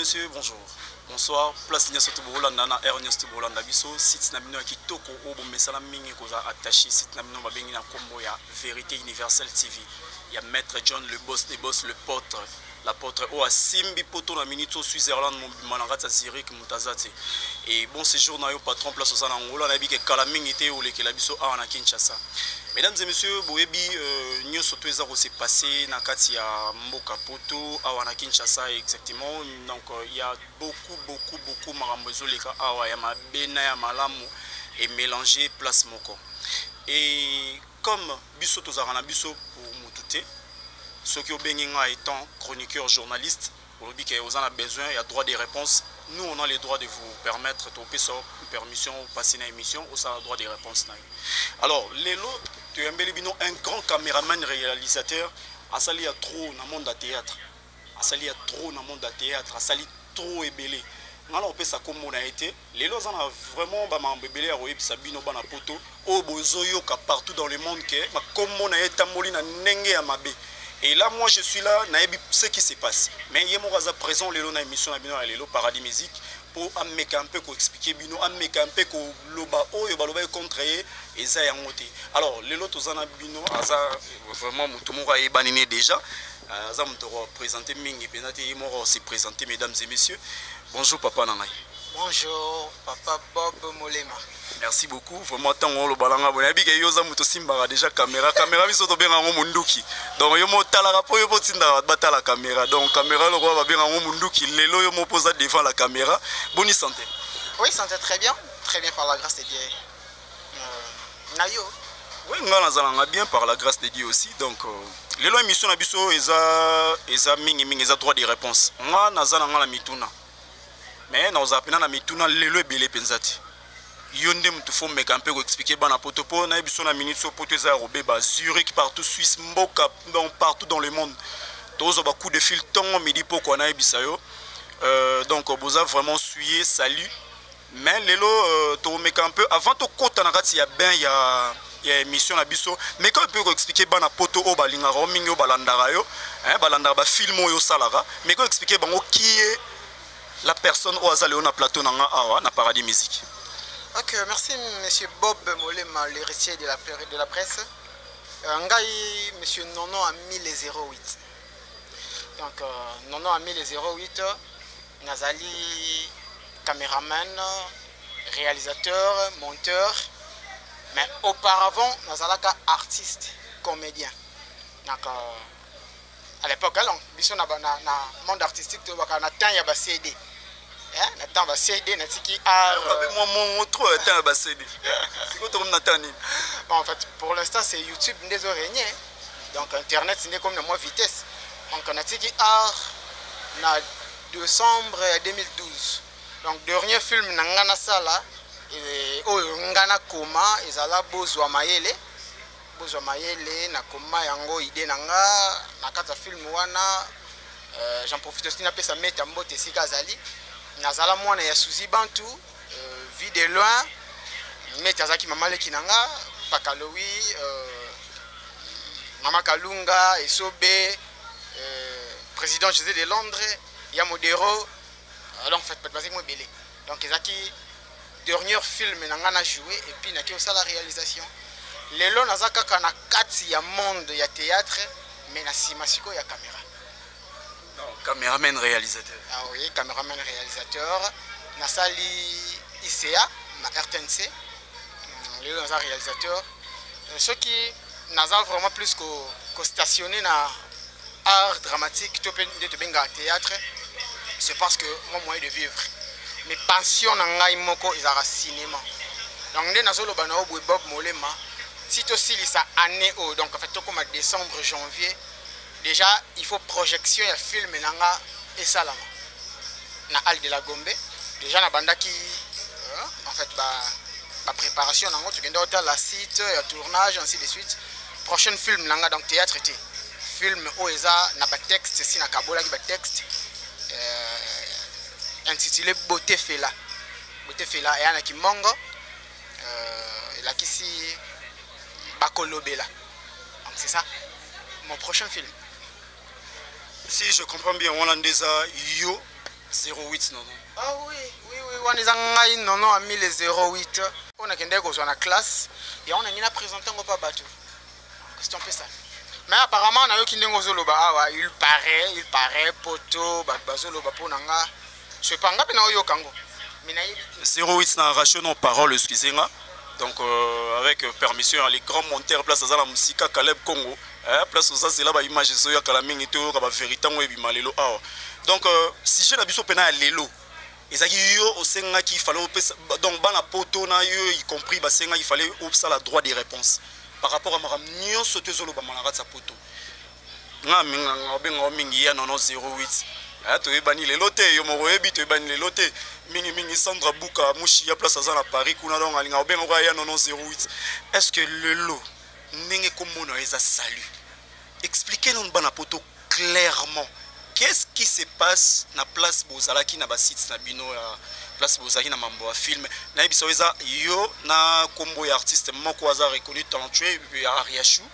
Messieurs, bonjour. Bonsoir. Place nyonso to bolanda na air nyonso to bolanda biso site na bino ya kitoko oyo bomesana mingi kozala attaché site na bino babengi na kombo ya Vérité Universelle TV ya Maître John, le boss des boss, le potre, l'apôtre oyo asimbi poto na minute oyo Switzerland mobimba na kati ya Zurich moto aza te. Et bon séjour na yo, patron, place oza na Angola, nayebi ke kala mingi te olekela biso awa na Kinshasa. Mesdames et messieurs, boyebi nyonso to eza kose passer na kati ya mboka poto awa na Kinshasa exactement. Donc il y a beaucoup, beaucoup, beaucoup makambo ezoleka awa ya mabe na ya malamu et mélanger place moko. Et comme biso tozalaka na biso pour motu te, soki obengi nga étant chroniqueur journaliste, olobi ke oza na besoin ya droit de réponse, nous, on a le droit de vous permettre, topesa permission passer na émission, osala droit de réponse na yo. Alors lelo toyambeli bino un grand caméraman réalisateur, asali ya trop na monde ya théâtre, asali ya trop na monde ya théâtre, asali trop ebele. Nga na kopesa kombo na ye te. Lelo aza na vraiment bamakambo ebele ya koyebisa bino bana poto oyo bozoyoka partout dans le monde ke bakombo na ye etamboli na ndenge ya mabe. Et là, moi, je suis là, nayebi ce qui se passe, mais ye moko aza présent lelo na émission na bino ya lelo, Paradis Musique, mpo ameka mpe koexpliquer bino, ameka mpe koloba oyo baloba ye contre ye eza yango te. Alors lelo toza na bino, aza vraiment moto moko ayebani ne déjà, aza moto akoprésente mingi mpenza te, ye moko se présenter. Mesdames et messieurs, bonjour papa na ngai. Bonjour, papa Bob Molema. Merci beaucoup vraiment. Ntango oloba nanga boye, nayebi ke yo oza moto osimbaka déjà caméra. Caméra, biso tobenga yango munduki. Donc yo mo otalaka mpo yo mpo otindaka batala caméra. Donc caméra lokola babenga yango munduki, lelo yo mo mpo oza devant la caméra. Boni santé? Oui, santé très bien, très bien, par la grâce de Dieu. Na yo? Oui, nga nazalanga bien par la grâce de Dieu aussi. Donc lelo émission na biso eza mingimingi eza droit de réponse. Nga naza na nga na mituna, mais nazala mpena na mituna lelo ebele mpenza te. Yo nde motu fo meka mpe koexpliquer bana poto, mpo nayebi biso na minute so poto eza ya kobeba. Zurich partout, Suisse, mboka, donc partout dans le monde tozwa bacoup de fil ntongo, midi, pokwa. Nayebisa yo, donc boza vraiment suye salut. Mais lelo tokomeka un peu avant tokɔta na kati ya bain ya émission na biso, meka mpe koexpliquer bana poto oyo balingaka yo mingi, oyo balandaka yo, hein, balandaka bafilm oyo osalaka. Meka oexpliquer bango qui est la personne oyo aza lelo na plateau na nga awa na Paradis Musique. Ok, merci monsieur Bob Molema, l'héritier de la presse. Ngai, monsieur Nono à 1008. Donc, Nono à 1008, nazali caméraman, réalisateur, monteur. Mais auparavant, nazalaka artiste, comédien. Donc, à l'époque, alors, biso na monde artistique, to na temps ya ba CD. Hein, na temps ba CD, natiki art. Mwa mongo trop ya temps ya ba CD. Sikoyo tokomi na temps nini? Bon, en fait, pour l'instant, c'est YouTube nde régné. Donc, Internet, c'est comme na moins vitesse. Donc, natiki art na décembre 2012. Donc, dernier film na nga nasala oyo nga nakoma ezala Bozwa Mayele. Bozwa Mayele, nakoma yango, idée na nga na kati ya film wana. J'en profite aussi napesa meta mbote esika azali. Nazala mwana ya Suzi Bantu, vie de loin. Mete azalaki mama leki na nga, Pakalowi, mama Kalunga, Esobe, président José de Londres, ya Modero. Donc en fait, bato bazalaki mo ebele. Donc ezalaki dernier film na nga na joué et puis naki osala réalisation. Lelo naza kaka na kati ya monde ya théâtre, mais na nsima sikoyo ya caméra. Donc, caméraman réalisateur. Ah oui, caméraman réalisateur. Nasali ICA na RTNC. Lelo naza réalisateur. Soki naza vraiment plus kostationner na art dramatique to mpe nde tobengaka théâtre, c'est parce que moi, moyen de vivre, mais passion na ngai moko ezalaka cinéma. Donc nde nazoloba na yo boye, Bob Molema, si tosilisa année oyo, donc en fait tokóma décembre, janvier déjà, il faut projection ya film na nga esalama na Halle de la Gombe. Déjà nabandaki en fait bapréparation nango, tokende otala site ya tournage, ainsi de suite. Prochaine film na nga, donc théâtre te, film oyo eza na batexte, si nakabolaki batexte, intitulé Beauté Fela. Beauté Fela eya na kimongo, elakisi bakolobela. Donc c'est ça mon prochain film. Si je comprends bien, wana nde eza yo. 08 Nono. Ah oui, wana eza ngai Nono Amile 08 oyo nakendaki kozwa na classe yango. Nangi na présente yango mpa bato, question mpe ça. Mais apparemment nayoki ndenge ozoloba awa, il paraît poto bato bazoloba mpo na nga. Sepa nga mpe naoyoka yango, mais nayebi te. 08 na arraché non parole, excusez nga. Donc avec permission, les grands monteurs, place aza na mosika, Caleb Congo, place oza zela baimage ezoyakala mingi te, oyoka bavérité yango ebima lelo awa. Donc sujet na biso mpena ya lelo ezalaki yo osengaki fallait opesa, donc bana poto na yo y compris basengaki fallait osala droit de réponse par rapport à makambo nyonso to ezolobama na kati ya poto. Nga obengaka mingi ya Nono 08. Aya, toyebani lelo te, yo moko oyebi, toyebani lelo te. Mingimingi Sandra Buka Mushi ya place aza na Paris kuna, donc alingaka obengaka ya Nono 08. Est ce que lelo ndenge komona eza salut, expliquez nanu bana poto clairement qu'est-ce qui se passe na place bozalaki na basite na bino ya place bozalaki na mambo ya film. Nayebisa oyo eza yo na nkombo ya artiste moko aza reconnu talentueux ya Ariachou.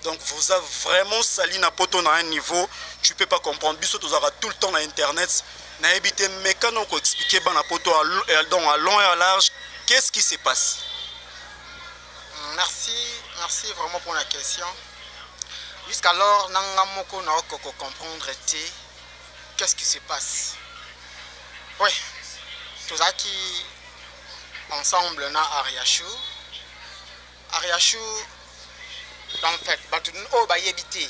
Donc vous avez vraiment sali na poto na un niveau tu peux pas comprendre. Biso tozalaka tout le temps na internet, nayebi te. Mekana koexpliquer bana poto donc à long et à large qu'est-ce qui se passe. Merci, merci vraiment pour la question. Jusqu'alors nanga moko naokoka comprendre te qu'est-ce qui se passe. Oui, tozalaki ensemble na Ariachou. Ariachou, en fait, bato oyo bayebi te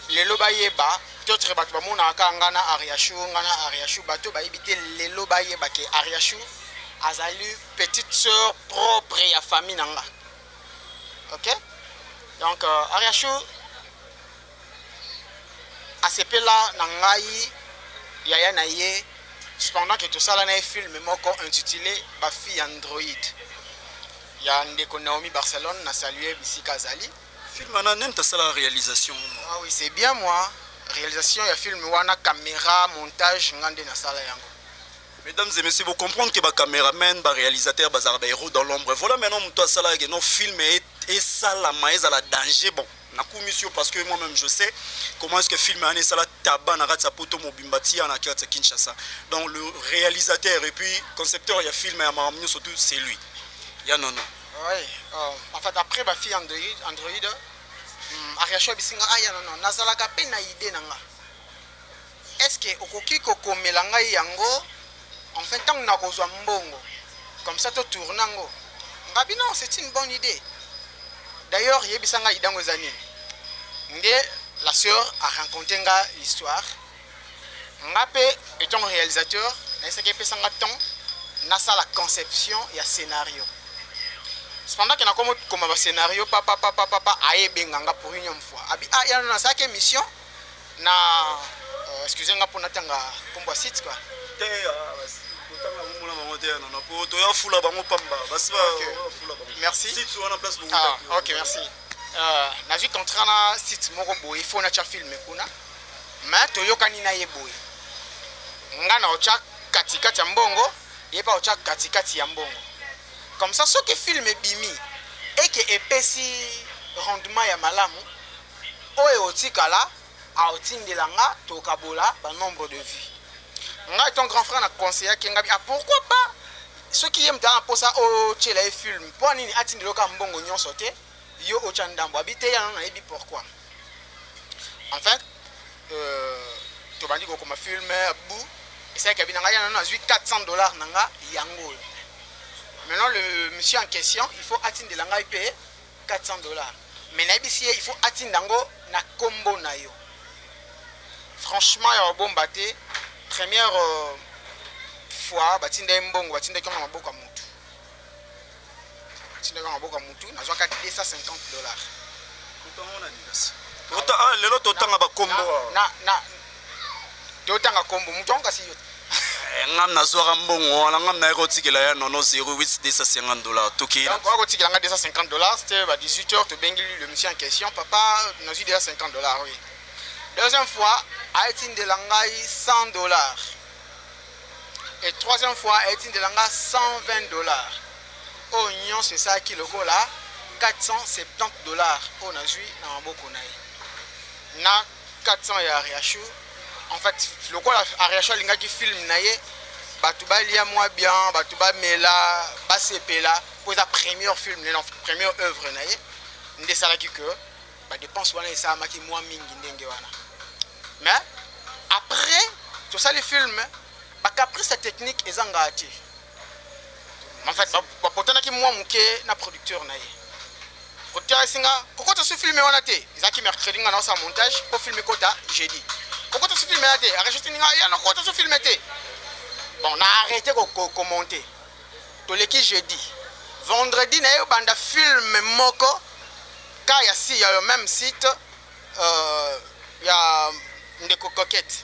lelo bayeba. Peut-être bato bamonaka nga na Ariachou, nga na Ariachou. Bato bayebi te lelo bayeba ke Ariachou azali petite sœur propre ya famille na nga, ok. Donc Ariachou asepela na ngai yaya na ye pendant que tosala na ye film moko intitulé Bafille Android ya ndeko Naomi Barcelone. Na salue bisika azali. Film wana nani tasala réalisation? Ah oui, c'est bien moi, réalisation ya film wana, caméra, montage, nga nde nasala yango. Mesdames et messieurs, vous comprenez que ba caméraman, ba réalisateur, bazara ba héros dans l'ombre. Voilà maintenant moto asala que non film esalama ezala danger. Bon, nakumisi yo parce que moi-même je sais comment est-ce que film wana esala tabac na kati ya poto mobimba tia na kati ya Kinshasa. Donc le réalisateur et puis concepteur ya film ya makambo nyonso tout, c'est lui. Ya Nono. Oui, en fait après Bafille Android, Ariachou abisinga aya nono nazalaka mpe na idée na nga, est ce que okoki kokomela ngai yango? Enfin ntango nakozwa mbongo comme ça totourne yango. Ngabi non, c'est une bonne idée. D'ailleurs yebisa ngai idée yango eza nini. Nde la sœur a raconté nga l'histoire. Nga mpe étant réalisateur nayesaki epesa nga temps nasala conception ya scénario. Cependant ke nakomi koma bascénario, papa papa papa ayebenga nga pour une fois, abi ah ya nasalaki émission na excusez nga mpona ntanga nkombo ya site quoi. Te, kotanga komona bango te ya Nono, po toya fula bango pamba basi bafula bango. Merci. Site wana place. Ah, ok, merci. Nazwi contrat na site moko boye, fo natya film kuna, mais toyokani na ye boye: nga na otya katikati ya mbongo, ye mpe otya katikati ya mbongo. Comme ça soki film ebimi eke epesi rendement ya malamu, oyo otikala aotindela nga, tokabola banombre de vues. Ngai ton grand frère na conseillaki ngai: ah, pourquoi pas soki ye moto aza na mposa otyela ye film, mpo nini atindela oka mbongo nyonso te, yo otya ndambo? Abi te, yana nayebi pourquoi. En fait tobandi kokoma film bu esalaki abi na ngai yana nazwi 400 $ na nga yango oyo. Maintenant le monsieur en question, il faut atindela ngai mpe 400 $, mais nayebisi ye il faut atinda yango na nkombo na yo. Franchement ya kobomba te, première fois batinda ye mbongo, batindaki yango na maboko ya mutu, batindaki yango na maboko ya mutu, nazwaka 250 $. Lelo totanga bakombo. Totanga kombo mutu yango kasi yo. Ngam nazwaka mbongo wana, ngam naye kotikela ya Nono 08 250 $ toki. Donc okotikela nga 250 $, c'était ba 18 heures. Tobengi le monsieur en question: papa, nazwi 250 $. Oui. Deuxième fois ayetindela ngai 100 $, et troisième fois ayetindela nga 120 $. Oyo nyonso esalaki lokola 470 $ oyo nazwi na maboko na ye, na 400 ya Riachou. En fait, lokola Ariacho alingaki film na ye, bato balia mwa bien, bato bamela, basepela, mpo eza première film, première œuvre na ye, nde esalaki que badépense wana esalamaki mwa mingi ndenge wana. Mais après tosali film, bacaprice ya technique ezangaka te. En fait, bapotanaki mwa moke na producteur na ye. Producteur esinga kokota so film wana te. Ezalaki mercredi, nga naosala montage mpo film ekota jeudi. Kokota so film wana te. Arrêté nga ya nakokota so film te. Bon, na arrêté komonter. Toleki jeudi, vendredi na ye obanda film moko ka ya si ya même site ya ndeko Coquette.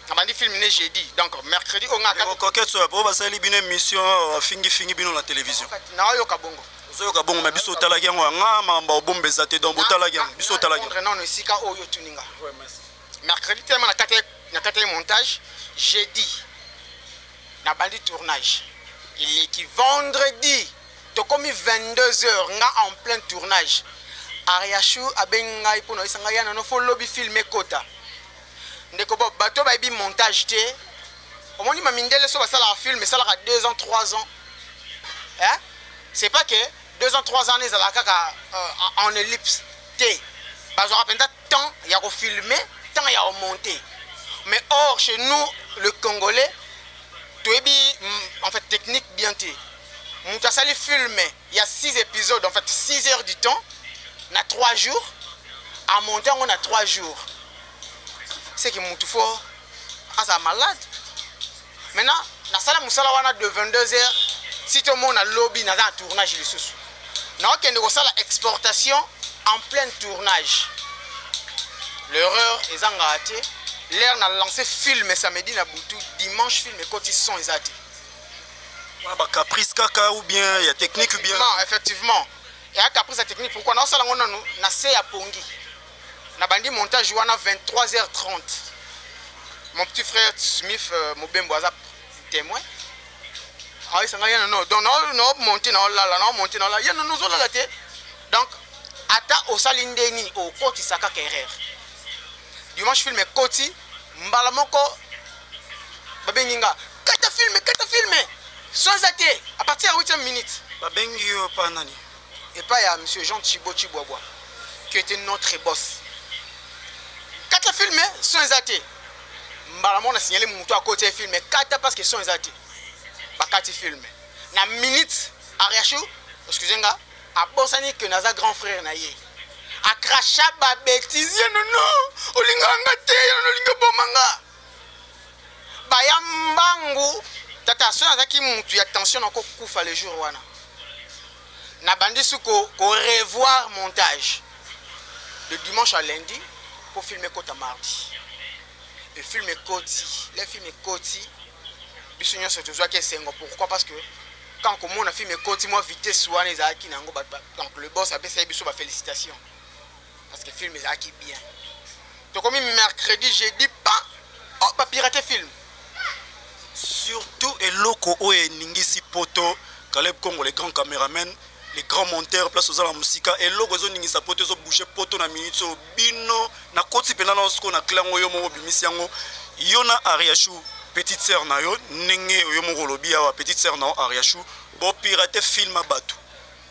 Nabandi film ne jeudi, donc mercredi oyo nga Coquette oyo po basali bino émission, afingifingi bino na télévision. Naoyoka bongo. Ozoyoka bongo, mais biso otalaki yango. Yanga makambo obomba eza te. Donc botalaki yango, biso otalaki. Nano esika oyo otuninga, mercredi tellement na kati ya montage, jeudi nabandi tournage, eleki vendredi, tokomi 22 heures, nga en plein tournage, Ariashu abengi ngai mpo na oyesa ngai ya nano fo lobi film ekota. Ndeko bo bato bayebi montage te. Omoni mamindele so basalaka film, esalaka 2 ans, 3 ans, hein? C'est pas que 2 ans, 3 ans ezalaka kaka en ellipse te. Bazwaka mpenza temps ya kofilmer, temps ya komonter. Mais or chez nous le Congolais, toyebi en fait technique bien te. Moto asali film ya 6 épisodes, en fait 6 heures du temps na 3 jours, amonte yango na 3 jours, c'est que motu fo aza malade. Maintenant nasala mosala wana de 22 heures si tomona lobi naza na tournage lisusu, naokende kosala exportation en plein tournage. L'erreur ezangaka te. L'heure na lancé film samedi na butu, dimanche film ekoti, son eza te. Wana bacaprice kaka ou bien ya technique ou bien? Non, effectivement eya caprice ya technique. Pourquoi naosala yango nanu na se ya pongi? Nabandi montage wana 23h30. Mon petit frère Smith Mobembo aza témoin. Ayesanga ye nono. Donc naomonte, naolala, naomonte, naolala. Ye nono ozolala te. Donc ata osali nde nini, okotisa kaka erreur. Dimanche film ekoti, mbala moko babengi nga: kata film, kata film, son eza te, à partir ya 8e minute. Babengi yo pa nani? Epai ya monsieur Jean Chibo Chibwabwa, qui était notre boss. Kata film, son eza te. Mbala moko na signale moto akoti ya film: kata, parce que son eza te. Bakati film na minute. Ariashu, excuse nga, abosani ke naza grand frère na ye. Akracha babêtises: ye nono olingaka nga te, ye nono olingi oboma nga. Baya mbangu. Tata, so nazalaki mutu ya tension, nakokufa le jour wana. Nabandi su korevoir montage de dimanche à lundi po film ekota mardi. E film ekoti, le film ekoti, biso nyonso tozwaki esengo. Pourquoi? Parce que quand komona film ekoti, mwa vitesse wana ezalaki nango. Donc le boss apesaki biso bafélicitation parce que film ezalaki bien. Tokomi mercredi, jeudi pa, oh, bapirate film. Surtout eloko oyo eningisi poto, Caleb Congo, les grands caméramen, les grands monteurs, place oza na mosika, eloko ezoningisa poto, ezobouge poto na minute oyo bino nakoti mpena na sikoyo na clé yango, yo moko obimisi yango, yo na Ariashu, petite sœur na yo, ndenge oyo moko olobi awa, petite sœur na yo Ariashu, bopirate film ya bato,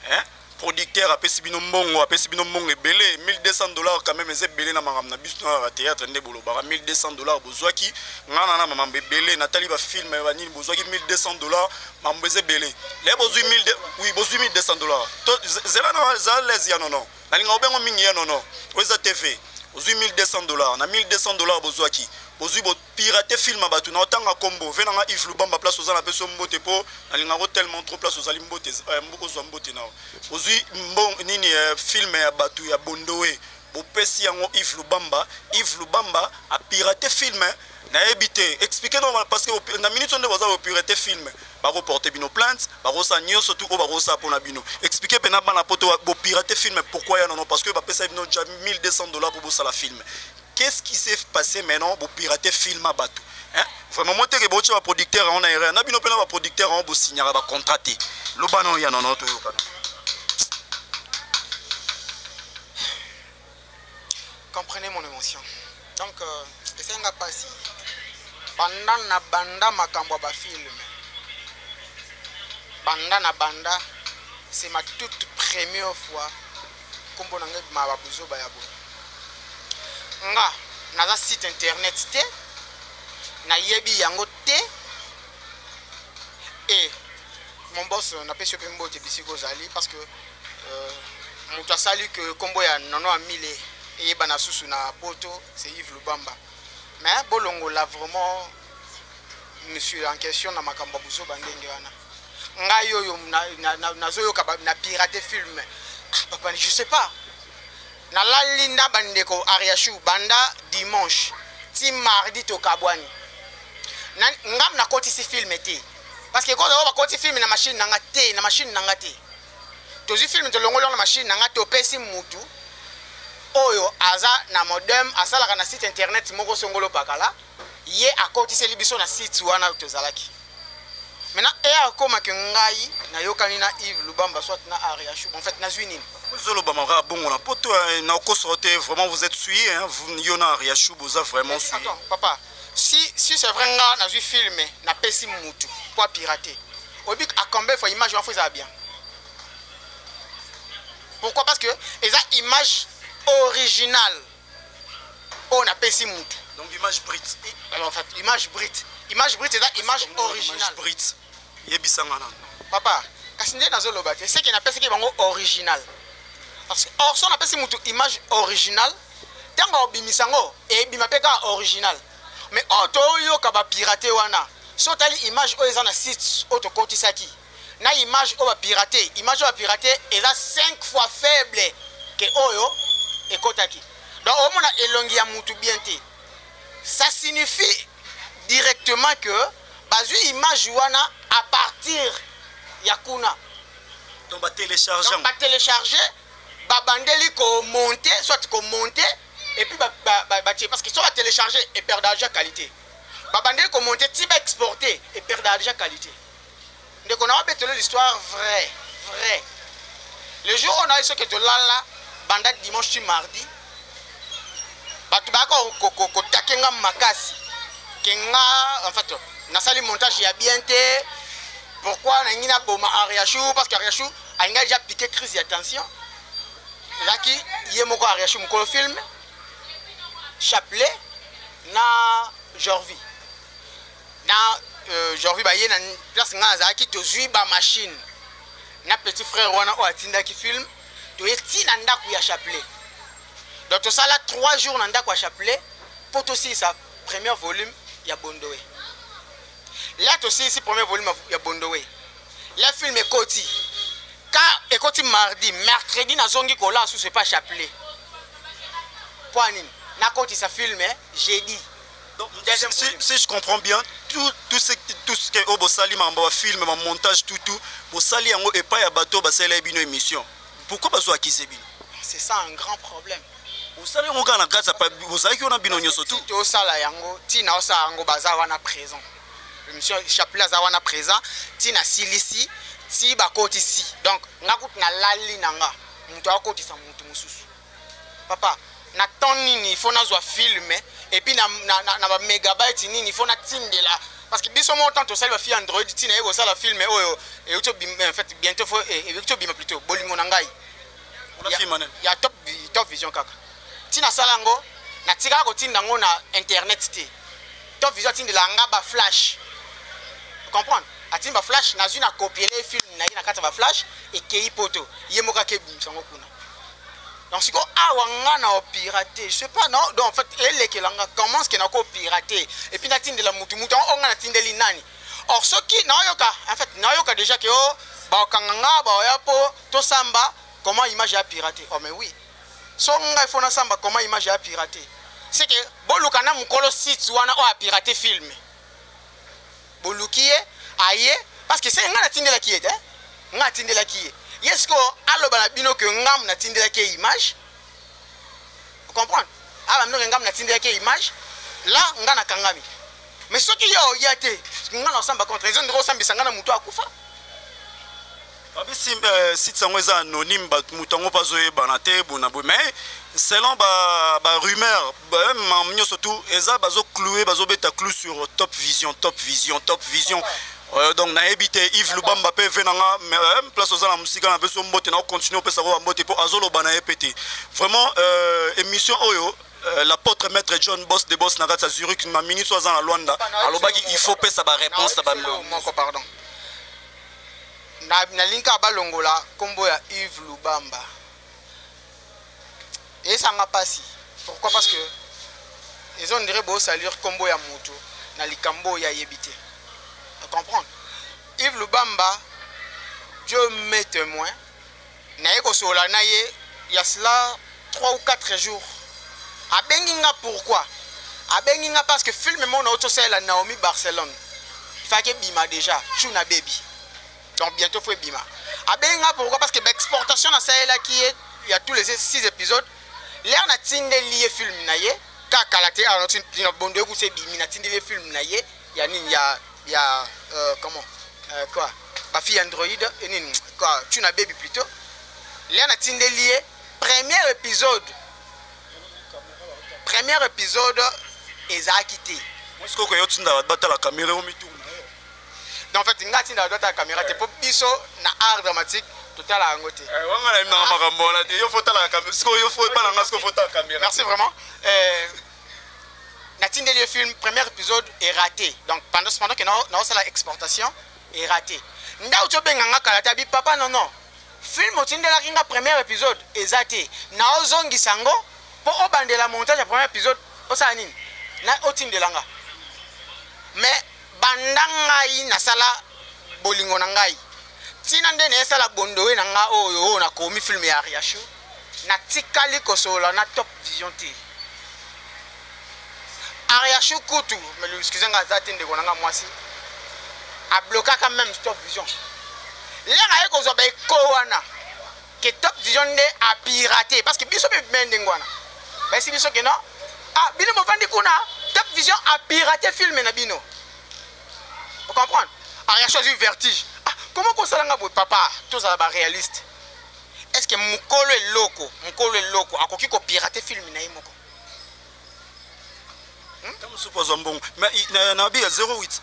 hein? Producteur apesi bino mbongo, apesi bino mbongo ebele, 1200 $. Quand même eza ebele na makambo na biso na théâtre. Nde bolobaka 1200 $ bozwaki, nga na na makambo ebele, natali bafilm banini, bozwaki 1200 $, makambo eza ebele. Le bozwi, oui, bozwi 1200 $. Zela na za lese ya nono, nalinga obengo mingi ya nono oyo eza TV. Ozwi 1200 $, na 1200 $ bozwaki, bozwi, bopirate film ya bato. Na otanga kombo ve nanga Yves Lubamba, place oza na peso mbote, mpo nalingako tellement trop. Place ozali, mbote, ozwa mbote nao. Ozwi nini, film ya bato ya Bondowe, bopesi yango Yves Lubamba. Yves Lubamba apirate film. Nayebi te, explique no, parce que na minute nde baza bopirate film, bakoporte bino plainte, bakosala nyonso tu oyo bakosala mpona bino. Explique mpena bana poto, bopirate film pourquoi, ya nono? Parce que bapesa bino ja 1200 $ mpo bosala film. Qu'est-ce qui s'est passé maintenant, bopirate film ya bato, hein? Vraiment mo teke botia baproducteur yango na erreur na bino mpe na baproducteur yango, bosignaka bacontrat te. Loba no ya nono, toyokana. Comprenez mon émotion. Donc Esenga mpasi banda na banda makambo ya bafilme, banda na banda, c'est ma toute première fois nkombo na ngai ebima babuzoba ya boye. Nga naza site internet te, nayebi yango te. E mon boss, napesi yo mpe mbote bisika ozali, parce que moto asali ke nkombo ya Nono Amile eyebana susu na poto, c'est Yves Lubamba. Mais bolongola vraiment monsieur en question na makambo ya buzoba ndenge wana. Ngai oyo nazoyoka na pirate film, ah, papa, je sais pas. Nalali na bandeko Ariashu banda dimanche ti mardi, tokabwani. Ngam nakotisi film te, parce que koza oyo bakoti film na machine nanga te, na machine nanga te. Tozwi film, tolongoli yango na machine nanga, topesi mutu oyo aza na modem, asalaka na site internet moko songolo pakala, ye akotiseli biso na site wana tozalaki. Maintenant e akomaki, ngai nayokani na Yves Lubamba soit na Ariashu. En fait, nazwi nini? Ozoloba kaka bongo na poto, na okosoka te. Vraiment, vous êtes souillé, hein? Vous, yo na Ariashu, boza vraiment souillé. Attends, papa, si c'est vrai, nga nazwi film, napesi mutu po apirate, oyebi à combien fois image wana fo ezala bien? Pourquoi? Parce que eza image originale oyo napesi mutu. Donc image brute. En fait, image brute, image brute eza image originale. Image brute, yebisanga nano. Papa, kasi nde nazoloba te, seke napesaki bango original, parce que or so napesi mutu image originale, ntango obimisa yango ebima mpe kaka original. Mais oyo toyoka bapirate wana, so otali image oyo eza na site oyo tokotisaki na image oyo bapirate, image oyo bapirate eza 5 fois faible ke oyo ekotaki. Donc omona elongi ya mutu bien te. Ça signifie directement que bazwi image wana à partir ya kuna. Donc batélécharge. Donc batélécharge, babandeli komonte, soit komonte et puis batie, parce que so batélécharge, eperdaka déjà qualité. Babandeli komonte ti baexporte, eperdaka déjà qualité. Ndeko, na wabetelo l'histoire vrai vrai. Le jour oyo nayebi soki tolala banda dimanche ti mardi, bato bayaka kotake nga makasi ke nga, en fait, nasali montage ya bien te. Pourquoi nalingi naboma Ariashu? Parce que Ariashu alingi déjà piqué crise ya tension. Ezalaki ye moko Ariashu, mokolo film, Chapelet na Jorvi, na Jorvi, baye na place ngai nazalaki. Tozwi bamachine na petit frère wana oyo atindaki film, toye ti na ndako ya Chapelet. Donc tosala 3 jours na ndako ya Chapelet mpo tosilisa premier volume ya Bondowe. La tosilisi premier volume ya Bondowe, la film ekoti ka ekoti mardi. Mercredi nazongi kolala susu epa Chapelet. Mpo nini? Nakotisa film jeudi. Donc, si je comprends bien, tout ce que oyo bosali, makambo ya film, ma montage, tout tout bosali yango epai ya bato basalela bino émission, pourquoi bazo accuser bino? C'est ça un grand problème. Bosali yango kaka na kati, bozalaki wana bino nyonso tout? Tosala yango ntina osala yango, baza wana présent, monsieur Chapelet aza wana présent ntina silisi ti bakotisi. Donc nga kutu nalali na nga, moto akotisa motu mosusu. Papa, na temps nini il faut nazwa film et puis na bamégabyte nini il faut natindela? Parce que biso moko, tant tosali bafille Android, ntina ye kosala film oyo euti, en fait, bientôt fo euti obima plutôt, Bolingo na ngai ya Top Vision kaka. Ntina asala yango, natikaka kotinda yango na internet te. Top Vision atindela nga baflash, comprendre? Atindi baflash, nazwi na kopiele film na ye na kati ya baflash, ekei poto, ye moko akebimisa yango kuna. Donc sikoyo awa nga na opirate, je sais pas. Non, donc en fait elekela nga, comment ce que nako pirate et puis natindela mutu, mutu yango oyo nga natindeli nani? Or soki naoyoka, en fait, naoyoka déjà ke o bakokanga nga, baoya mpo tosamba comment image ya pirate. Oh mais oui, so ngai fo nasamba comment image ya pirate, c'est que boluka na mokolo site wana oyo apirate film, boluki ye aye, parce que se ngai natindelaki ye te. Ngai natindelaki ye, ye sikoyo aloba na bino ke ngamu natindelaki ye image, comprendre? Aba bino ke ngamu natindelaki ye image la, nga nakangami. Mais soki ye oya te, nga na osamba contre eza ndenge osambisa nga na motu akufa. Babisi site yango eza anonyme, moto yango mpe azoyebana te bona boye, mais selon barumeur ba nyonso tout eza bazocloue, bazobeta clou sur Top Vision, Top Vision, Top Vision. Donc nayebi te. Yves Lubamba mpe ve nanga place oza na mosika, na biso mbote na ocontinue opesako bambote mpo azoloba na ye mpe te. Vraiment, émission oyo, l'apôtre maître John, boss de boss na kati ya Zurich, ma ministre aza na Lwanda, alobaki il faut pesa baréponse na moko. Pardon, nalingi kaka balongola nkombo ya Yves Lubamba, esanga mpasi. Pourquoi? Parce que eza on dirait bosalir nkombo ya moto na likambo oyo ayebi te. Comprendre, Yves Lubamba, Dieu m'est témoin, naye kosolola na ye ya cela 3 ou 4 jours. Abengi nga. Pourquoi abengi nga? Parce que film moko nauti osalela Naomi Barcelone, ifaki ebima déjà, Chuna Baby, donc bientôt faut ebima. Abengi nga pourquoi? Parce que baexportation nasalelaki ye ya tous les 6 épisodes, l'heure natindeli ye film na ye kaka te awa na bondo ekusa ebimi, natindeli ye film na ye ya nini, ya comment, quoi, bafille Android nini, quoi, Tuna Baby plutôt. L'heure natindeli ye premier épisode, premier épisode ezalaki te. Sikoyo yo tinda bato batala caméra o mituna. Donc en fait nga tinda bato batala caméra te, mpo biso na art dramatique totala yango te. Wanga na yebinanga makambo wana te. Yo faut tala caméra sikoyo, yo faut epa nanga sikoyo faut tala caméra. Merci vraiment. Natindeli ye film, premier épisode est raté. Donc pendant que naosala exportation, est raté. Ndau tobenganga kala te, abi papa, non, non, film otindelaki nga premier épisode eza te, naozongisa yango mpo obandela montage ya premier épisode, osala nini na otindela nga. Mais banda ngai nasala bolingo na ngai ntina nde nayesala bondowe na nga oyo oyo nakomi film ya Ariashu, natikali kosolola na Top Vision te. Ariashu kutu, excuse nga, aza te ndeko na nga mwasi, ablokaka même Top Vision. L'heure aye kozwa baeko wana ke Top Vision nde apirate, parce que biso mpe me ndenge wana bayesi biso ke non, ah, bino bovandi kuna, Top Vision apirate film na bino. Ocomprendre, Ariashu azwi vertige. Ah, comment kosalanga boye? Papa, tozala baréaliste. Est ce que mokolo eloko, mokolo eloko akoki kopirate film na ye moko? Ta mosusu azwa mbongo, mais na bi ya 08,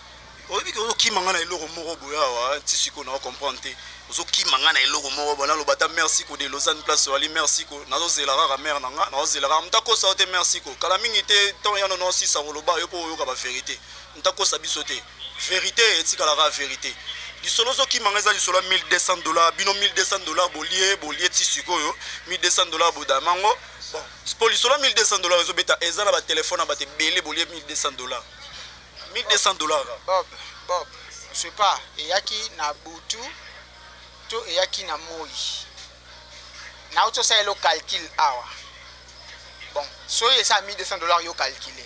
oyebi ke ozokima nga na eloko moko boye awa ti sikoyo na comprendre te. Ozokima nga na eloko moko boye, naloba ta merci ko de Lausanne, place oyali, merci ko. Nazozela kaka mare na nga, nazozela kaka moto akosa yo te. Merci ko kala mingi te, ntango ya nono osisa koloba yo mpo oyoka bavérité. Moto akosa biso te, vérité etikalaka vérité. Lisolo ozokima nga eza lisolo ya 1200 $. Bino 1200 $ bolie, bolie ti sikoyo 1200 $ bodamango. Bon, po lisolo ya 1200 $ ezobeta, eza na batelefone na bato ebele bolie 1200 $, 1200 $. Bob, Bob, je sais pas eyaki na butu to eyaki na moi. Nauti osalela calcul awa. Bon, soki eza 1200 $, yo calcule,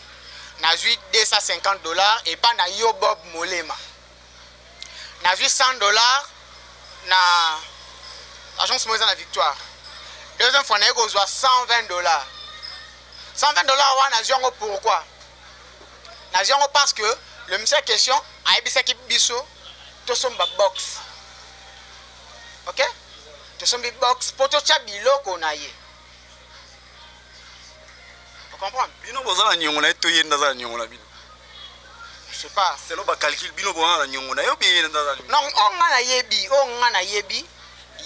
nazwi 250 $ epa na yo Bob Molema, nazwi 100 $ na agence moko eza na Victoire. Deuxième fois naye kozwa 120 $. 120 $ wana nazwi yango pourquoi? Nazwi yango parce que le monsieur question ayebisaki biso tosomba box. Ok, tosombi box mpo totya biloko na ye. Ocomprendre? Bino boza na niongo na ye to ye nde aza na niongo na bino? Je sais pas. Selon bacalcul, bino boza na niongo na ye obi ye nde aza na Non, oyo nga nayebi, oyo nga nayebi,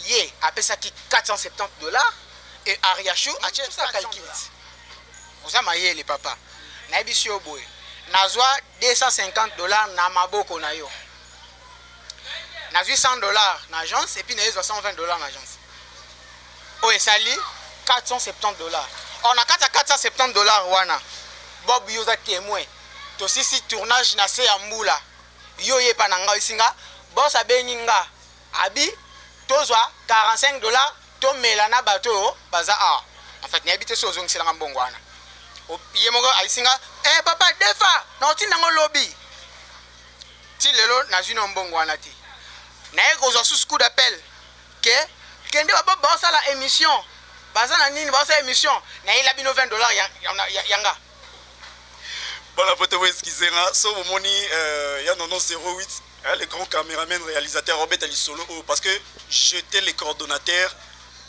ye apesaki 470 $ et Ariashu atie sa calcul. Oza mayele papa, nayebisi yo boye, nazwa 250 $ na maboko na yo, nazwi 100 $ na agence et puis nayezwa 120 $ na agence, oyo esali 470 $. Or na kati ya 470 $ wana, Bob, yo oza témoin, tosisi tournage na se ya mbula. Yo oyepa na ngai osinga bos abengi nga, abi tozwa 45 $ tomela na bato oyo baza awa. En fait nayebi te so ozongiselanga mbongo wana. Ye moko ayisinga eh, papa defa na otinda yango lobi. Ti lelo nazwi na mbongo wana te. Naye kozwa susu coup d'appel ke kende babo baosala émission, baza na nini, baosala émission, nayela bino 20 $ ya nga. Bona po te boexcuse nga so bomoni ya nono 08. Hein, le grand caméraman réalisateur Robert Alisolo, oh, parce que j'étais le coordonnateur,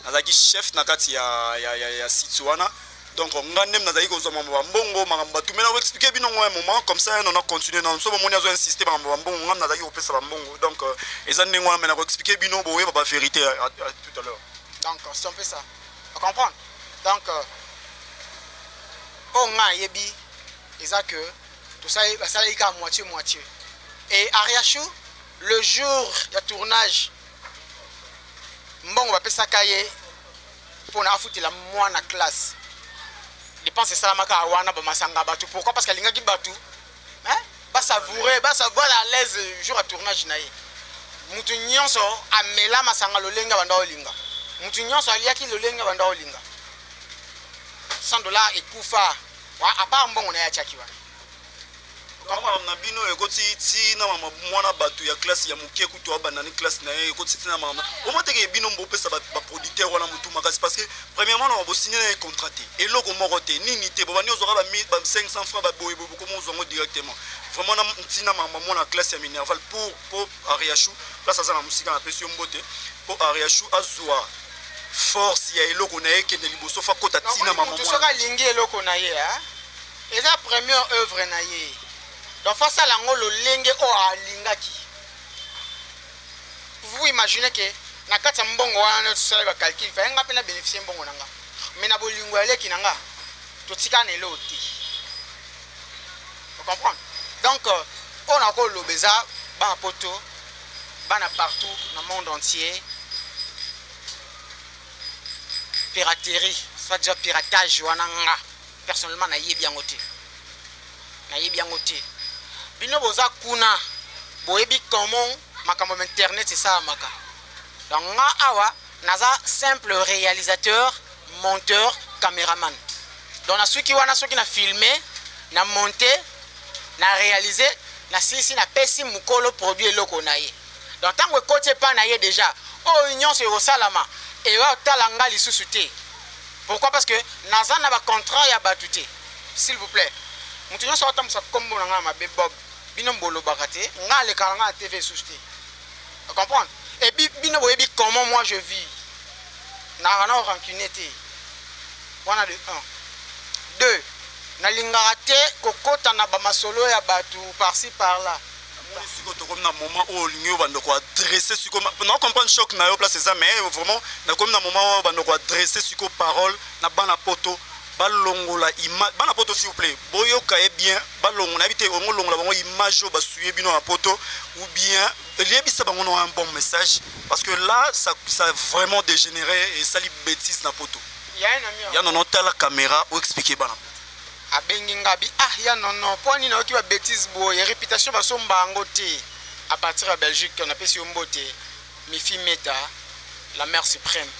nazalaki chef na kati ya site wana. Donc nga ndem nazalaki kozwa mambo ya mbongo, makambo bato. Mais na expliquer bino ngo un moment comme ça, on a continué dans so bomoni azo insister makambo ya mbongo, nga nazalaki kopesa ba mbongo. Donc eza ndenge wana, mais na expliquer bino boye ba vérité à tout à l'heure. Donc c'est un peu ça. On comprend. Donc oyo nga ayebi eza que basalaki kaka moitié moitié. Et Ariachou, le jour ya tournage, mbongo bapesaka ye mpona afutela mwana classe, dépense esalamaka wana, bamasanga bato. Pourquoi? Parce que alingaki bato, hein, basavoure, basavoure à l'aise jour ya tournage na ye. Mutu nyonso amela masanga lolenge banda olinga, mutu nyonso aliaki lolenge banda olinga. 100 $ ekufa à part mbongo na ye atiaki wana. Makambo na bino ekoti ntina mama mwana bato ya classe ya moke kutu abandani classe na ye, ekoti ntina mama omo teke bino mbopesa baproducteur wana motu makasi, parce que premièrement na bosigne na ye contrat te, eloko moko te, nini te, bobandi ozwaka ba 500 francs, baboye boye, bokoma ozwango directement. Vraiment na ntina mama mwana classe ya minerval pour po Ariachou place aza na mosika, napesi yo mbote, po Ariachou azwa force ya eloko na ye ekende liboso, fa kota ntina mama. Motu soki alingi eloko na ye, eza première œuvre na ye, donc faut asala yango lolenge oyo alingaki. Vous imaginez que na kati ya mbongo wana tosala bacalcul, faye nga mpe na bénéficie mbongo na nga, mais na bolingo ya leki na nga totika na eloko te. Comprendre? Donc oyo nakoloba eza bana poto, bana partout na monde entier, piraterie, soit déjà piratage wana, nga personnellement nayebi yango te, nayebi yango te. Bino boza kuna, boyebi comment makambo ya internet esalamaka. Donc nga awa naza simple réalisateur, monteur, caméraman. Donc nasuki wana. Soki na filme, na monte, na réalise, nasilisi, napesi mokolo produit eloko na ye. Donc ntango ekoti epai na ye déjà, oyo nyonso ekosalama eya otala nga lisusu te. Pourquoi? Parce que naza na bacontrat ya bato te. S'il vous plaît, moto nyonso aotambwisa nkombo na ngai na mabe, Bob, bino bolobaka te, nga alekaka nga na TV lisusu te. Comprendre? Et puis bino boyebi comment moi je vis, naka na rancune te wana. De 1, 2, nalingaka te kokɔta na bamasolo ya bato par-ci par-là. Sikoyo tokomi na moment oyo olingi oyo bandeko adresse sikoyo na comprendre choc na yo place eza, mais vraiment nakomi na moment oyo bandeko adresse sikoyo parole na bana poto, balongola image. Bana poto, s'il vous plaît, boyoka ye bien, balongola, nayebi te ongo longola bango image oyo basuye bino na poto, ou bien liyebisa bango na un bon message, parce que là ça vraiment dégénéré, esali bêtise na poto. Ya nono, tala caméra, oexplique bana. Abengi nga bi: "Ah, ya nono, mpo nini nayoki babêtise boye? Réputation basomba yango te." À partir ya Belgique, napesi yo mbote, Mifi Meta, la mère suprême.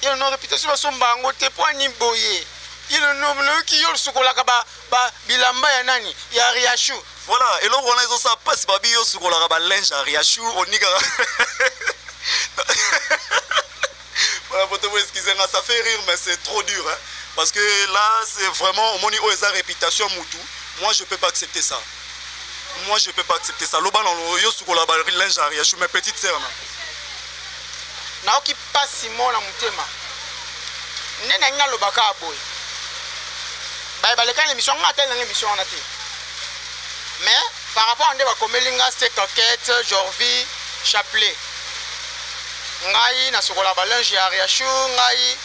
"Ya nono, réputation basomba yango te, mpo ani boye? Ye nono, nayoki yo osukolaka bilamba ya nani, ya Riachu." Voilà, eloko wana ezosala mpasi. Babi yo osukolaka balinge ya Riachu, onikaka. Voilà, pour te excuser, ça fait rire, mais c'est trop dur. Hein? Parce que là, c'est vraiment, au moins, oyo réputation mutu. Moi, je ne peux pas accepter ça. Moi, je ne peux pas accepter ça. Loba, yo sukola ba linge ya Riachu, mes petites sœurs. Naoki mpasi mo na motema nde nangi nalobaka boye. Baye baleka na émission, nga atali nanga émission wana te, mais par rapport nde bakomeli nga ste Coquette, Jorvi, Chapelet, ngai nasokola balinge ya Riachu ngai.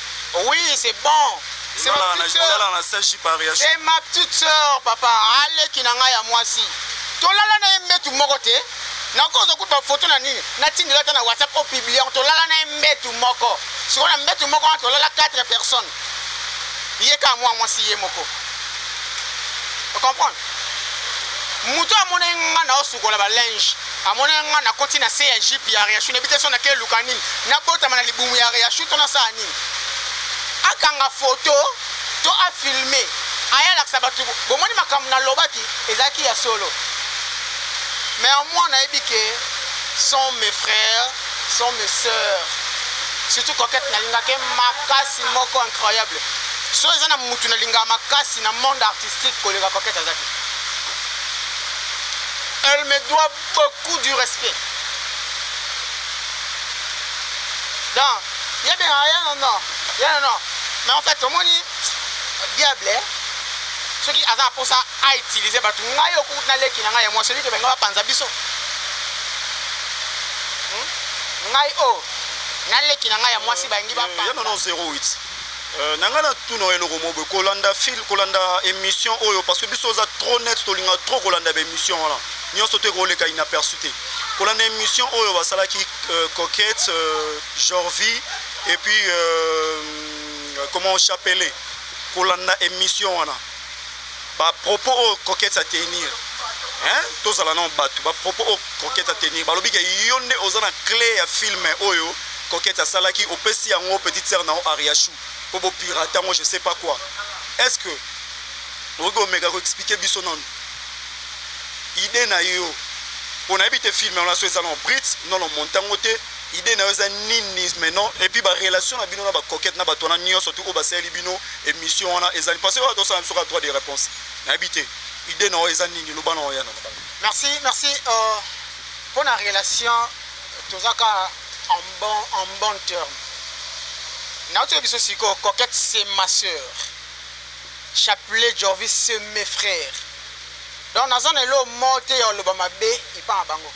Oui, c'est bon. C'est ma petite sœur. C'est ma petite sœur, papa. Aleki na ngai ya mwasi. Tolala na ye mbetu moko te. Nakozwa kutu bafoto na nini, natindela ata na WhatsApp, opublie. Tolala na ye mbetu moko. Sikoyo na mbetu moko wana tolala 4 personnes. Ye kaka mwa mwasi ye moko. Comprendre? Moto amoni nga na osukola balinge, amoni nga nakoti na se ya jupe ya Riachu, nayebi te so nake eluka nini, nabotama na libumu ya Riachu to nasala nini. Akanga foto to afilme, ayalakisa bato. Bomoni makambo nalobaki ezalaki ya solo. Mais en moi nayebi ke sont mes frères, sont mes sœurs, surtout Coquette. Nalingaki makasi moko incroyable. So eza na mutu nalingaka makasi na monde artistique koleka Coquette aza te. Elle me doit beaucoup du respect. Donc, il y a bien rien, non, non. Ya non, non. Mais en fait, omoni diable, eh? Soki aza na mposa autilize bato, ngai okuti na leki na ngai ya mwasi olike benga bapanza biso. Ngai o oh, na leki na ngai ya mwasi balingi bapanza. Ya nono 08. Na ngai natuna eloko moko boye, kolanda fil, kolanda émission oyo, parce que biso oza trop net, tolinga trop kolanda baémission wana nyonso te, koleka inaperçu te. Kolanda émission oyo basalaki Coquette, Jorvi et puis comment, Chapelet, kolanda émission wana, bapropos oyo Coquette atenir, hein, tozala nano bato, bapropos oyo Coquette atenir, balobi ke yo nde oza na clé ya film oyo Coquette asalaki, opesi yango petite sœur na yo Ariachou mpo bopirate yango, je sais pas quoi. Est ce que okoki komeka koexpliquer biso nano idée na yo, mpo nayebi te film wana so eza na brut nono monte yango te, idée na yo eza nini maintenant, et puis barelation na bino na bacoquette na bato wana nyonso tu oyo basaleli bino émission wana ezali, parce que oyo tosala biso kaka droit de réponse, nayebi te idée na yo eza nini, loba na oya na bango. Merci, merci. Mpo na relation, toza kaka en bon terme. Nauti biso sikoyo, Coquette c'est ma sœur, Chapelet, Jorvi c'est mes frères, donc naza na eloko moko te ya koloba mabe epa na bango.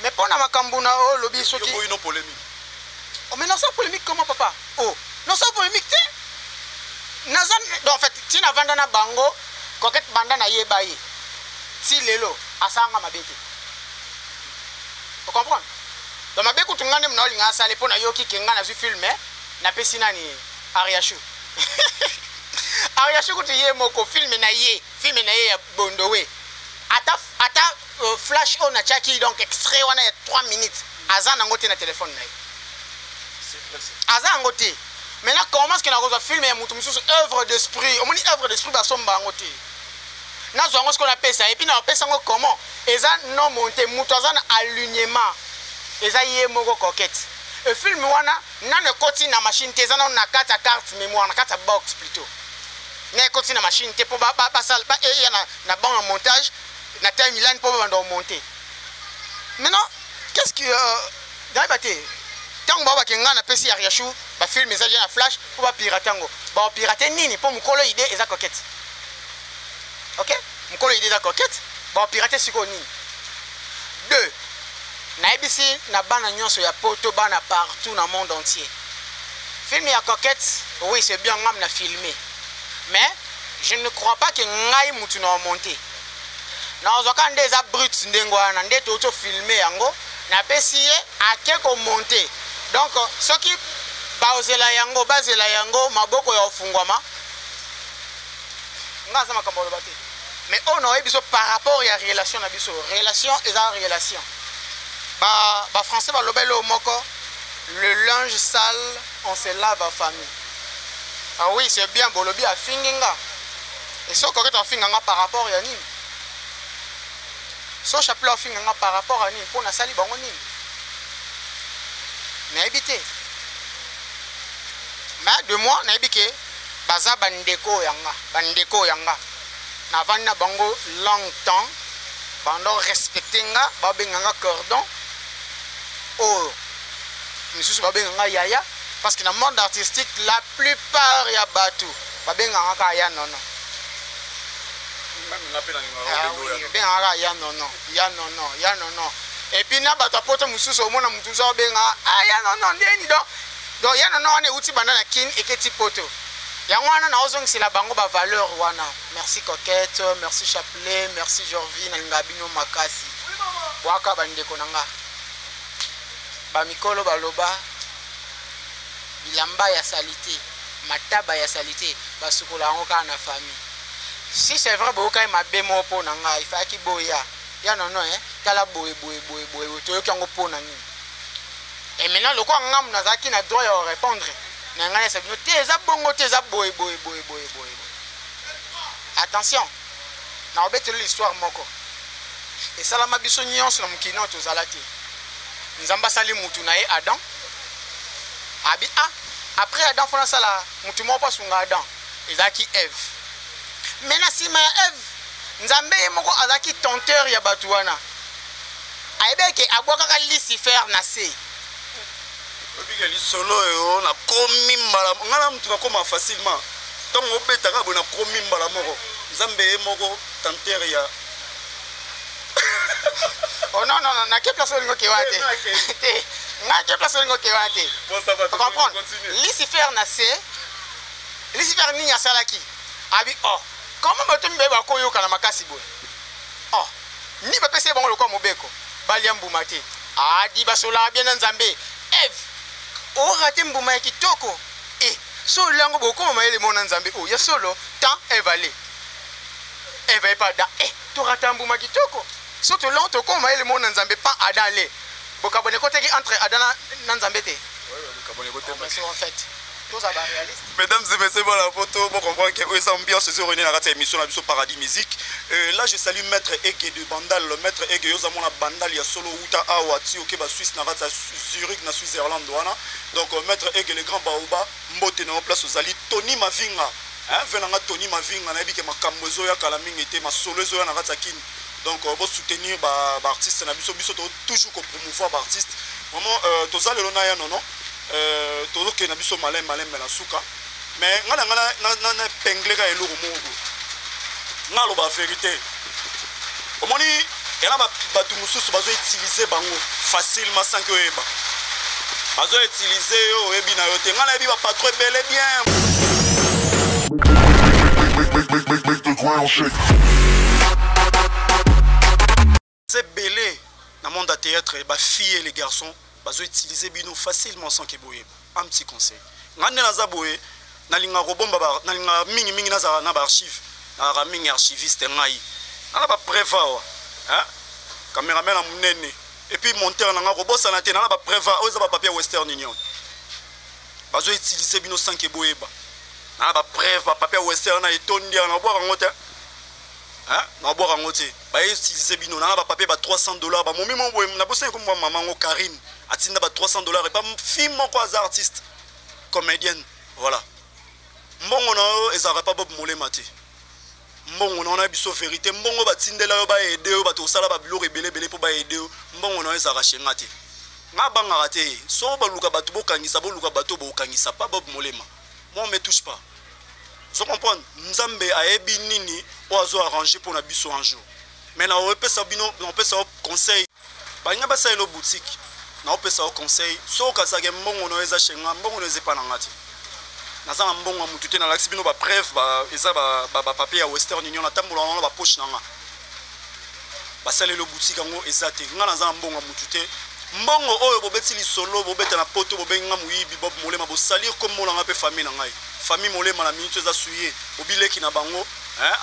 Mais mpo na makambo na oyo olobi, soki Oyo polémique. Oh, mais naza polémique comment, papa? Oh, naza polémique te. Naza, donc en fait, ntina vanda na bango, Coquette banda nayeba ye ti lelo, asalanga mabe te, ocomprendre? Donc mabe kutu nga nde mona olinga asale, mpo nayoki ke nga nazwi film, napesi nani, Ariashu. Ariashu kutu ye moko film na ye, film na ye ya Bondowe, ata flash oyo natiaki, donc extrait wana ya 3 minutes, aza nango te na telefone na ye, aza yango te. Maintenant, comment est-ce que nakozwa film ya motu mosusu, œuvre d'esprit? Omoni, œuvre d'esprit basomba yango te. Nazwa yango sikoyo napesa, et puis napesa yango comment? Eza non monté, moto aza na alignement, eza ye moko Coquette. E film wana nano ekoti na machine te, eza nano na kati ya carte mémoire, na kati ya box plutôt, na ekoti na machine te mpo basala eya na banc ya montage, na timeline, mpo babanda komonte. Maintenant, qu'est ce que nayeba te, ntango bao bake ngai napesi ya Riachou bafilm eza déjà na flash mpo bapirate yango, baopirate nini? Mpo mokolo idée eza Coquette, ok, mokolo idée eza Coquette, baopirate sikoyo nini? Deux, nayebisi na bana nyonso ya Poto, bana partout na monde entier, film ya Coquette, oui, c'est bien, ngam na filmé, mais je ne crois pas que ngai mutu na omonte. Nazwaka nde eza brut ndenge wana nde touti ofilme yango, napesi ye, ake komonte. Donc soki bazela yango, bazela yango, maboko ya ofungwama. Nga aza makambo aloba te, mais oyo naoyebi biso par rapport ya relation na biso, relation eza relation. Bafrançais ba baloba eloko moko: le linge sale, on se lave en famille. Ah oui, c'est bien, bolobi afingi nga, e soki okoketa afinga nga par rapport ya nini? So Chapelet afinga nga par rapport ya nini? Mpo nasali bango nini? Nayebi te. Mais de moi, nayebi ke baza bandeko ya nga, bandeko ya nga, navandi na bango longtemps, bando respecte nga, babenga nga cordon, oyo misusu babenga nga yaya, parce que na monde artistique, la plupart ya bato babengaka kaka ya nono. Babengaka kaka ya nono, ya nono, ya nono. Et puis na bato ya Poto mosusu, omona motu mosusu abenga: ah, ya nono ndeni. Donc ya nono wana euti banda na Kine eketi Poto. Yango wana naozongisela bango bavaleur wana. Merci Coquette, merci Chapelet, merci Jorvi, nalingaka bino makasi. Bwaka bandeko na nga, bamikolo baloba: bilamba ya saleté, mataba ya saleté, basukola yango kaka na famille. Si c'est vrai boyokaki mabe moko mpo na ngai, ifalaki boya: ya nono, eh, tala boye boye boye boye, toyoki yango mpo na nini? Et maintenant, lokola ngambu nazalaki na droit ya korépondre na ngai, nayesa bino te, eza bongo te, eza boye boye boye boye boye. Attention, naobetela l'histoire moko esalama. Biso nyonso na mokili nano tozala te. Nzambe asali mutu na ye Adam, abi: ah, après Adam, fo nasala mutu moko mpo asunga Adam. Ezalaki Eve. Mais na nsima ya Eve, Nzambe ye moko azalaki tenteur ya bato wana. Ayebaki ke abwakaka Lucifer na se. Obika lisolo oyo nakomi mbala ngai na motu nakoma facilement ntango obetaka boye nakomi mbala moko Nzambe ye moko tenteur ya. Oh non non non, nake place olingo ke wana te. Te. Ngai ke place olingo ke wana te. Bon, ça va. Comprendre. Lucifer na se. Lucifer nini asalaki? Abi oh, comment bato mibale bakoyokana makasi boye? Oh, ni bapesi ye bango lokola mobeko balia mbuma te. Adi basolaka bien na Nzambe. Eve, orate mbuma ya kitoko. Eh, so olia yango bokoma mayele mona Nzambe. Oh, ya solo, tant Eve ale. Eve aye pa Adam. Eh, torata mbuma kitoko. So tolongo tokoma mayele mona Nzambe pa Adam ale. Bokabwana ekotaki entre Adam na Nzambe te. En fait, toza ba réaliste. Mesdames et messieurs, voilà, poto, bon comprendre que eux ambiance se réunir dans la émission la Paradis Musique. Là, je salue Maître Ege de Bandal, le Maître Ege yoza mona Bandal ya solo uta awa ti OK ba Suisse na rata Zurich na Switzerland wana. Donc Maître Ege le grand baoba mbote na place ozali Tony Mavinga. Hein, venanga Tony Mavinga na yebi ke makambo ezo ya kala mingi te ma solo ezo ya na rata kin. Donc bo soutenir ba ba artiste na biso biso to toujours ko promouvoir ba artiste. Vraiment toza lelo na ya nono. Tozokende na biso malin malin na suka. Mais nga na nga na na epingle ka eloko moko boye. Nga aloba vérité. Omoni yana bato mosusu bazo utiliser bango facilement sans que oyeba. Bazo utiliser yo oyebi na yo te. Nga nayebi ba patron ebele bien. Make, make, make, make the ground shake. C'est belé dans le monde de théâtre, ba filles et les garçons bazo utiliser bino facilement sans que boye. Un petit conseil. Nga nde naza boye, nalinga kobomba ba, nalinga mingi mingi nazala na ba archive. Nazalaka mingi archiviste ngai. Nana ba preuve awa. Hein? Cameraman ya monene. Et puis monteur nanga kobosana te, nana ba preuve awa, oyo eza ba papier Western Union. Bazo utiliser bino sans que boyeba. Nana ba preuve, ba papier Western na etondi na bwaka ngo te. Hein? Na bwaka ngo te. Ba utiliser bino nana ba papier ba $300, ba momi mo boye, na bosani kombo mama ngo Karine. Atinda ba $300 et pas fille moko aza artiste comédienne, voilà. Mbongo na yo ezalaka pa Bob Molema te. Mbongo na yo na biso vérité, mbongo batindela yo ba aider yo, bato kosala ba biloko ebele ebele po ba aider yo. Mbongo na yo ezalaka chez nga te. Nga bangaka te. So baluka bato bokangisa, boluka bato bokangisa pa Bob Molema. Moi on me touche pas. Vous comprenez? Nzambe ayebi nini o azo arranger pour na biso un jour. Mais na opesa bino, na opesa conseil. Balinga basala elo boutique. Na opesa conseil. So okasaka mbongo na eza chez nga, mbongo na eza pa na nga te. Naza na mbongo ya mutu te, nalakisi bino ba preuve, ba, eza ba, ba, ba papier ya Western Union, natambola wana ba poche na nga. Basala elo boutique yango eza te. Nga naza na mbongo ya mutu te. Mbongo oyo bobeti lisolo, bobeta na poto, bobengi nga moyibi, Bob Molema, bosalir kombo na nga pe famille na ngai. Famille Molema na minute eza souillé. Obileki na bango, hein,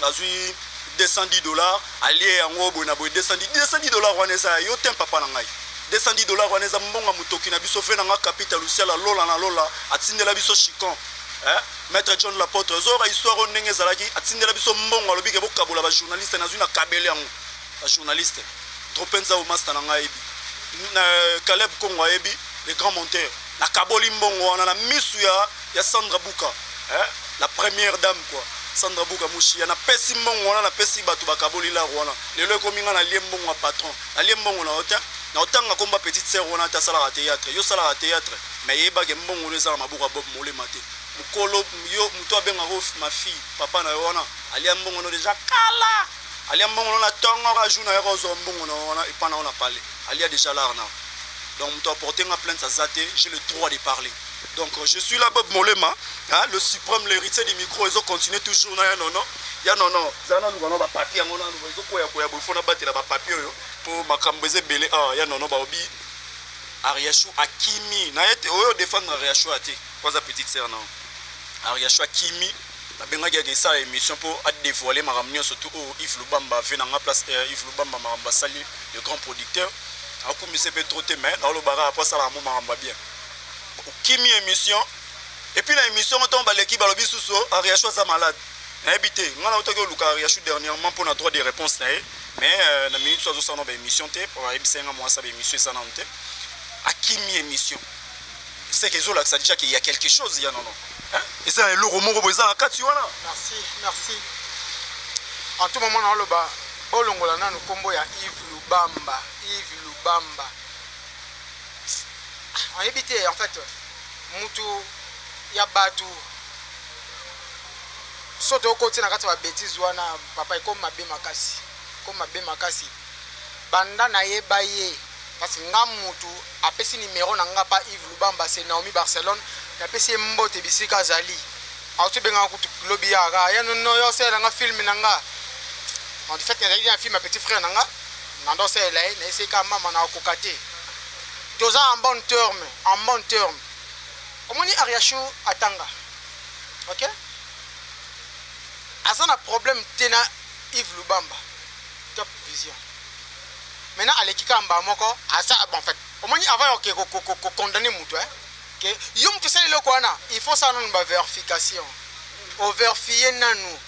azui $210, allié yango boye na boye, $210 wana eza yo te papa na ngai. $210 wana eza mbongo motoki na biso, fe na nga capital Lucia la Lola na Lola, atindela biso chicon. Hein, Maître John Lapotre, zora histoire oyo ndenge ezalaki, atindela biso mbongo, alobi ke bokabola ba journaliste, nazwi na kabele yango. Ba journaliste. Tropenza o master na ngai yebi. Na Caleb Kongo ayebi, le grand monteur. Na kaboli mbongo wana na misu ya Sandra Buka, hein, la première dame quoi. Sandra Buka Mushia na pesi mbongo wana, na pesi bato ba kaboli la wana. Lelo ekomi nga na lie mbongo ya patron. Na lie mbongo na hôtel. Na otanga komba petite sœur wana ta sala théâtre. Yo sala théâtre. Mais yeba ke mbongo no eza na maboko ya Bob Molema te. Mukolo yo muto abenga ko ma fille, papa na yo wana alia mbongo no déjà kala. Alia mbongo no na tongo ka jour na yo zo mbongo na wana et pas na on a parlé. Alia déjà l'art na. Donc muto apporter nga plainte à Zate, j'ai le droit de parler. Donc je suis là Bob Molema, hein, le suprême, l'héritier du micro, ils ont continué toujours na ya non non. Ya non non, zana nous ba papier ngona nous ils ont koya koya bo fona batela ba papier yo pour makambo eze belé. Ah ya non non ba obi Ariachou Akimi na ete oyo défendre Ariachou ate kwa za petite sœur non. Ariachou Akimi na bengaki ya sa émission pour a dévoiler makambo nyonso tout oyo Yves Lubamba ve na nga place, Yves Lubamba makambo asali le grand producteur. Akumisa pe trop te mais na lobaka après ça la mo makambo bien. Kimi émission et puis na émission on tombe l'équipe balobi susu Ariachou aza malade. Na ebité nga na otaki oluka Ariachou dernièrement pour na droit de réponse na ye mais na minute so azo na ba émission te pour ayebisa nga moi ça ba émission ça na te. Akimi émission. C'est que zola ça déjà qu'il y a quelque chose il y a non non. Hein? Et ça eloko moko boza na kati wana. Merci, merci. En tout moment naoloba, bolongola nanu nkombo ya Yves Lubamba. Yves Lubamba, oyebi te, en fait mutu ya bato, so tokoti na kati ya babêtises wana, papa, ekomi mabe makasi, ekomi mabe makasi. Banda nayeba ye, parce que nga mutu apesi numéro na nga pa Yves Lubamba, c'est Naomi Barcelone. Napesi ye mbote bisika azali. Auti bengaka kutu lobi yaka ya nono, yo osalelanga film na nga. En fait, nazali na film ya petit frère na nga, nanda osalela ye, nayeseka mama na akoka te. Toza en bon terme, en bon terme. Omoni, Ariachu atanga, ok, aza na problème te na Yves Lubamba Top Vision. Maintenant aleki kaka mbala moko aza bon. En fait, omoni, avant yoke kokondamner moto ke yo moto osali eloko wana, il faut sala nanu bavérification, ovérifie nanu.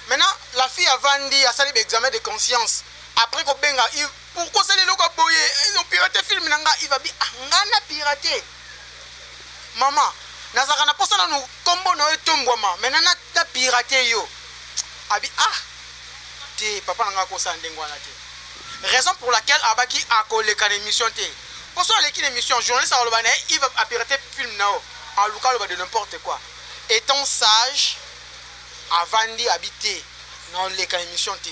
Maintenant la fille avandi, asali baexamen de conscience. Après kobenga, pourquoi osali eloko ya boye, opirate film na nga? Yves abi: ah, nga na pirate? Mama, nazalaka na mposa nanu nkombo na yo etombwama, maintenant na pirate yo? Abi: ah te, papa na nga akosala ndenge wana te. Raison pour laquelle abaki akoleka na émission te, mpo so aleki na émission, journaliste akoloba na ye: Yves apirate film na yo, aluka aloba de n'importe quoi. Étant sage, avandi, abi te, naoleka na émission te.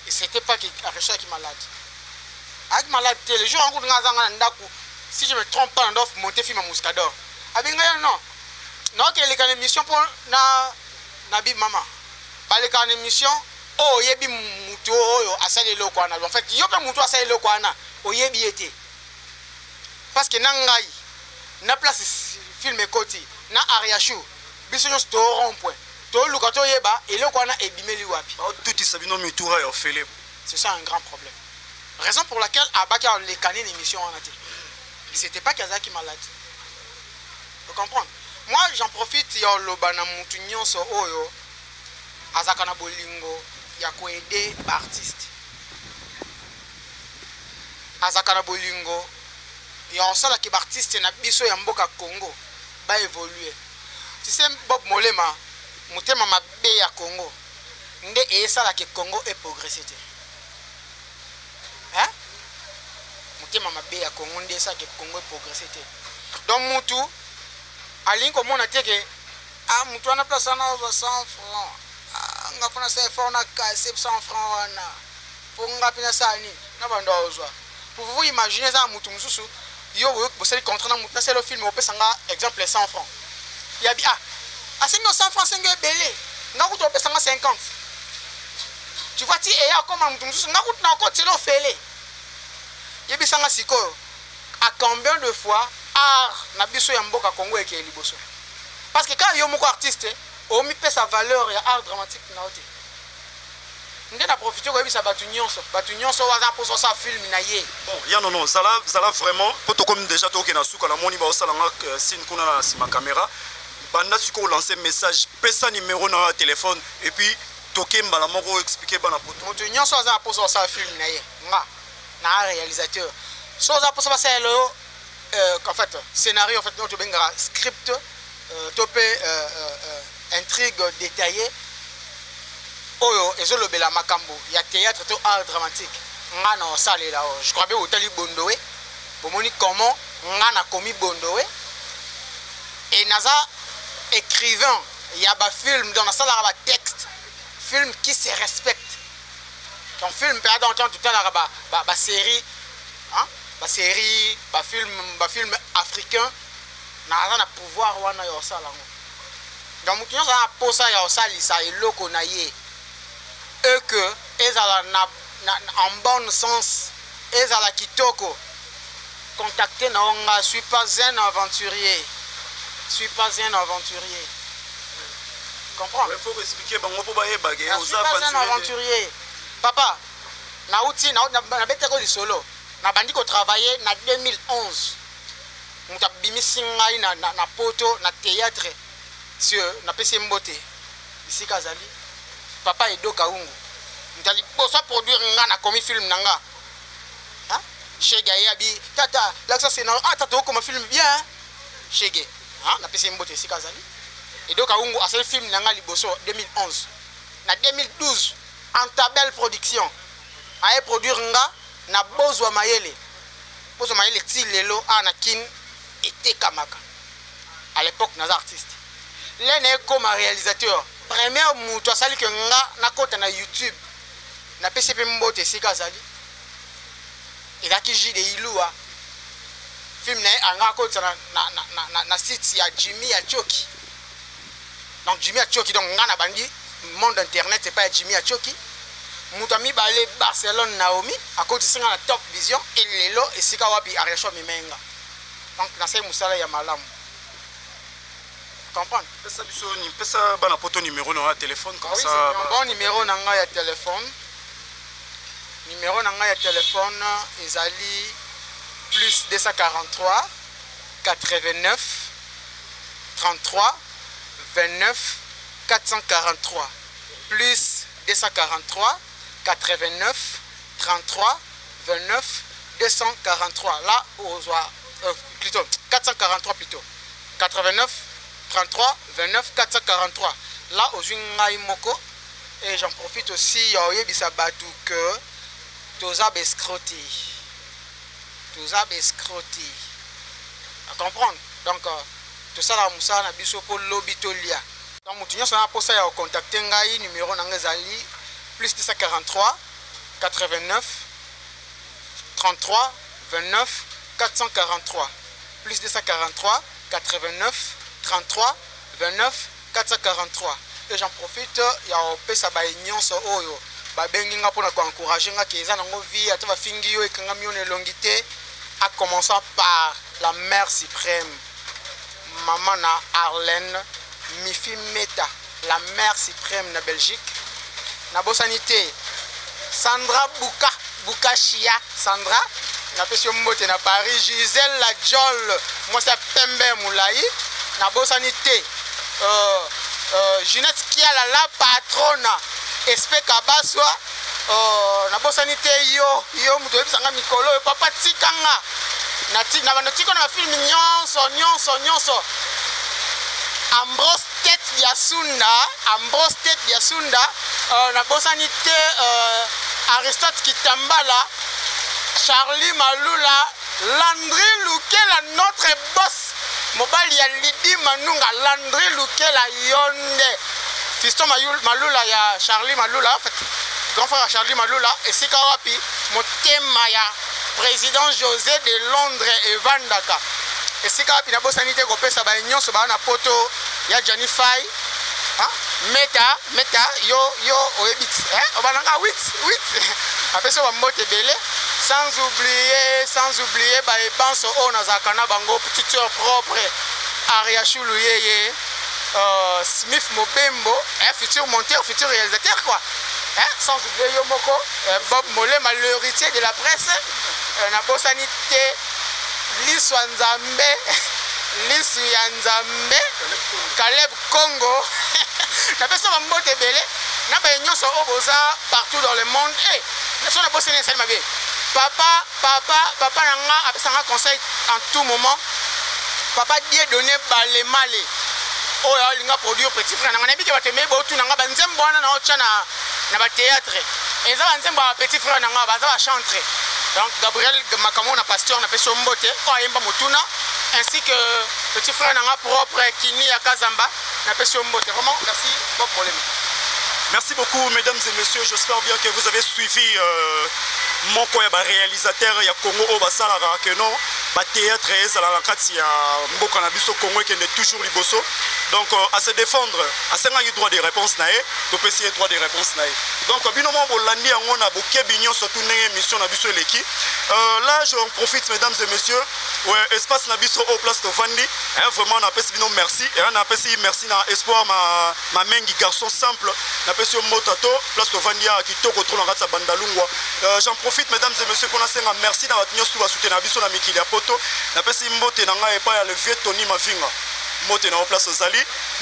Et c'était pas que Ariachaki malade, ayaki malade te. Le jour yango nga azanga na ndako, si je me trompe pas, na ndo monte film ya Muscador. Abi ngai non, naoki eleka na émission mpo na nabi mama baleka na émission oyo oyebi mutu oyo asali eloko wana. En fait, yo mpe mutu asali eloko wana, oyebi ye te, parce que na ngai na place film ekoti na Ariachu, biso nyonso to rond-point, toluka toyeba eloko wana ebimeli wapi. Baotutisa bino mitura ya ofele. C'est ça un grand problème, raison pour laquelle abaki alekani na émission wana te. C'était pas qu'azalaki malade, vous comprendre. Moi, j'en profite ya oloba na mutu nyonso oyo azalaka na bolingo ya koaider baartiste, azalaka na bolingo ya kosalaki baartiste na biso ya mboka Congo baévolue. Tu sais, Bob Molema, motema mabe ya Congo nde esalaki Congo eprogresse te, hein? Motema mabe ya Congo nde esalaki Congo eprogresse te. Donc mutu alingi komona te ke ah, mutu wana, place wana azwa 100 franc, ah, nga fona sa effort na kase 100 franc wana mpo nga mpe nasala nini na bando azwa. Pour vous imaginer, eza na mutu mosusu, yo bosali contrat na mutu, nasala film, opesa nga exemple 100 franc, yabi ah, asengi yo 100 franc, asengi yo ebele, nga kutu opesa nga 50. Tu vois, ti eya akoma mutu mosusu, nga kutu nakotela ofele. Yebisanga sikoyo, à combien de fois art na biso ya mboka Congo ekeye liboso? Parce que kaka yo moko artiste omipesa valeur ya art dramatique na yo te. Nde na profite koyebisa bato nyonso, bato nyonso oyo aza mposa osala film na ye. Bon, ya nono, zala, zala vraiment, mpo tokomi déjà, tokokende na suka. Namoni baosalanga signe kuna na nsima caméra. Banda sikoyo olancer message, pesa numéro na yo ya téléphone et puis toke mbala moko expliquer bana poto. Moto nyonso aza na mposa osala film na ye, nga na réalisateur, so oza mposa basalela yo en fait scénario, en fait oyo tobengaka script, to mpe intrigue détaillée oyo ezolobela makambo ya théâtre to art dramatique, nga na osalela oyo. Je crois bien otali Bondowe, bomoni comment nga nakomi Bondowe. Et naza écrivain ya bafilm, donc nasalaka batexte film qui se respecte. Donc film mpe ata ntango totalaka basérie, basérie, bafilm, bafilm africain, naza na pouvoir wana ya kosala yango. Donc moto nyonso aza na posa ya kosalisa eloko na ye e que ezala na en bon sens, ezala kitoko, contacte na yo nga. Suis pas un aventurier, suis pas un aventurier, comprends? Il faut expliquer bango mpo bayebake. Je suis pas un aventurier, papa. Nauti nabetaki lisolo, nabandi kotravailler na 2011. Moto abimisi ngai na poto na théâtre sur, napesi ye mbote bisika azali, papa Edo Kaungu. Moto liboso aproduire nga, nakomi film na nga. Shege ayebi tata, lakisa scénario. Ah tata, okoma film bien, shege. Napesi ye mbote esika azali. Edo Kaungu asali film na nga liboso 2011. Na 2012 Antabel Production aye produire nga na Bozwa Mayele. Bozwa Mayele ti lelo awa na Kin etekamaka. À l'époque naza artiste. Lene ekoma réalisateur. Première mutu asali que nga nakota na YouTube. Napesi pe mbote esika azali. Ezalaki J de Ilua. Film na ye anga akotisa na, na, na, na, na, na site ya Jimmy ya Choki. Donc Jimmy Achoki, donc nga na bandi monde internet epai ya Jimmy Achoki. Moto ya mibale Barcelone Naomi akotisi nga na Top Vision et lelo esika wapi Ariachou amemai nga. Donc nasali mosala ya malamu. Comprendre? Pesa biso ni pesa bana poto numéro na ya téléphone comme ah oui, ça. Ba... Bon numéro na nga ya téléphone. Numéro na nga ya téléphone ezali plus 243 89 33 29 443 plus 243 89 33 29 243 là ozwa euh, plutôt 443 plutôt 89 33 29 443 là ozwi ngai moko et j'en profite aussi ya oyebisa bato que toza baescro te toza baescro te comprendre donc euh, tosalaka mosala na biso mpo lobi tolia. Donc moto nyonso na mposa ya kocontacte ngai, numero na ngai ezali plus 243 89 33 29 443 plus 243 89 33 29 443. Et j'en profite ya kopesa baye nyonso oyo babengi nga mpona koencourage nga ke eza nango vie, ata bafingi yo ekangami yo na elongi te, a commençant par la mère suprême mama na Arlène Mifi Meta, la mère suprême na Belgique. Nabosani te Sandra Buka Bukashia Sandra, napesi yo mbote na Paris. Gisèle la Jol, mwasi ya pembe ya molai. Nabosani te Ginette Kiala la patrona Espe Kabaswa. Nabosani te yo yo moto oyebisa nga mikolo oyo papa tika nga na bando tika na bafilme nyonso nyonso nyonso. Ambrose Tete ya Sunda, Ambrose Tete ya Sunda. Nabosani te Aristote Kitambala, Charlie Malula, Landry Lukela, notre boss, mobali ya Lydie Manunga, Landry Lukela yonde fiston Malula ya Charlie Malula, en fait, grand frère ya Charlie Malula, esika wapi motema ya président José de Londres evandaka, esika wapi nabosani te kopesa baye nyonso baa na poto ya Gianni Fay. Meta meta yo yo oyebi ti obandanga 8 8 apesi yo bambote ebele, sans oublier sans oublier baye banso oyo nazalaka na bango, petite sœur propre Ariachou Luyeye, Smith Mobembo, futur monteur, futur réalisateur quoi, sans oublier yo moko Bob Molema, l'héritier de la presse. Nabosani te liso ya Nzambe, lisu ya Nzambe Caleb Congo. Napesi bambote ebele na baye nyonso oyo boza partout dans le monde. So nabosani esali mabe. Papa papa papa na nga apesanga conseil en tout moment, papa Dieudonné Balemale, oyo alinga produire petit frère na nga. Nayebi ke bato emei botuna nga banzembo wana na otya na na bathéâtre, eza banzembo ya petit frère na nga, baza bachantre. Donc Gabriel Makamo na pasteur, napesi yo mbote, oyo ayemba motuna, ainsi que petit frère na nga propre Kini ya Kazamba, napesi yo mbote. Vraiment merci Bob Molema. Merci beaucoup mesdames et messieurs, j'espère bien que vous avez suivi moko ya ba réalisateur ya Congo oyo basalaka que non ba théâtre ezala na kati ya mboka na biso Congo ekende toujours liboso. Donc à se défendre, asengaki droit de réponse na ye, topesi ye droit de réponse na ye. Donc bino moko bolandi yango na bokebi nyonso tu ndenge émission na biso eleki. Là je en profite mesdames et messieurs, ouais, espace na biso au place tovandi, hein, vraiment napesi bino merci, et napesi merci na Espoir ma ma mengi garçon simple, napesi yo mbote to place tovandi ya kitoko trop na kati ya Bandalungwa. J'en profite mesdames et messieurs pour nasenga merci na bato nyonso basoutenir biso na mikili ya poto. Napesi mbote na ngai epai ya le vieux Tony Mavinga, mbote na yo place ozali.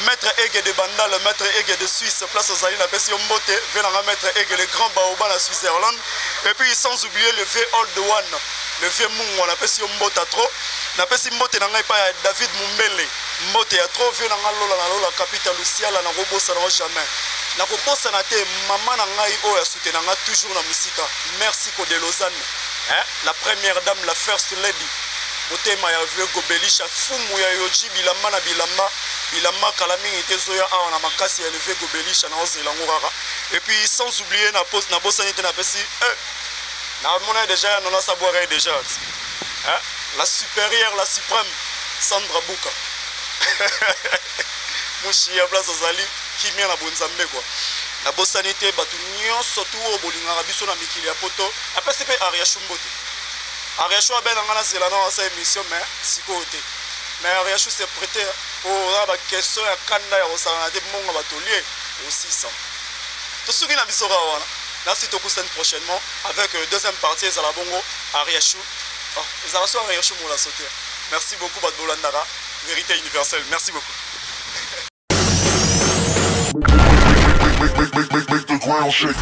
Maître Ege de Bandal, maître Ege de Suisse, place ozali, napesi yo mbote. Ve nanga maître Ege le grand baoba na Switzerland. Et puis sans oublier le vieux Old One, le vieux Mungwa, napesi yo mbote trop. Napesi mbote na ngai epai ya David Mumbele, mbote ya trop. Vieux nanga Lola na Lola Capita Luciala, na kobosa na jamais. Nakobosana te mama na ngai oyo asutena nga toujours na mosika. Merci Kode Lausanne, hein? La première dame, la first lady, motema ya vieux Gobelisha, fumu ya Yoji, bilamba na bilamba, bilamba kala mingi te ezoya awa na makasi ya le vieux Gobelisha, naozela yango kaka. Et puis sans oublier na poste, nabosani te, napesi namona déjà ya Nona Sabwaka ye déjà, hein? La supérieure, la suprême Sandra Buka Mushi ya place, ozali kimia na bonzambe quoi. Nabosani te bato nyonso tu oyo bolingaka biso na mikili ya poto. Apesi mpe Ariashu mbote. Ariashu abe na ngai nazela na wasa émission, mais sikoyo te. Mais Ariashu s'est prêté po oza baquestion ya kanda ya kosala te, mbongo bato lie osisa. Tosuki na biso kaka wana. Nasi tokusani prochainement avec deuxième partie. Ezala bongo Ariashu, oh, ezala so Ariashu Molaso te. Merci beaucoup bato bolandaka Vérité Universelle, merci beaucoup. Make, make, make, make, make the ground shake.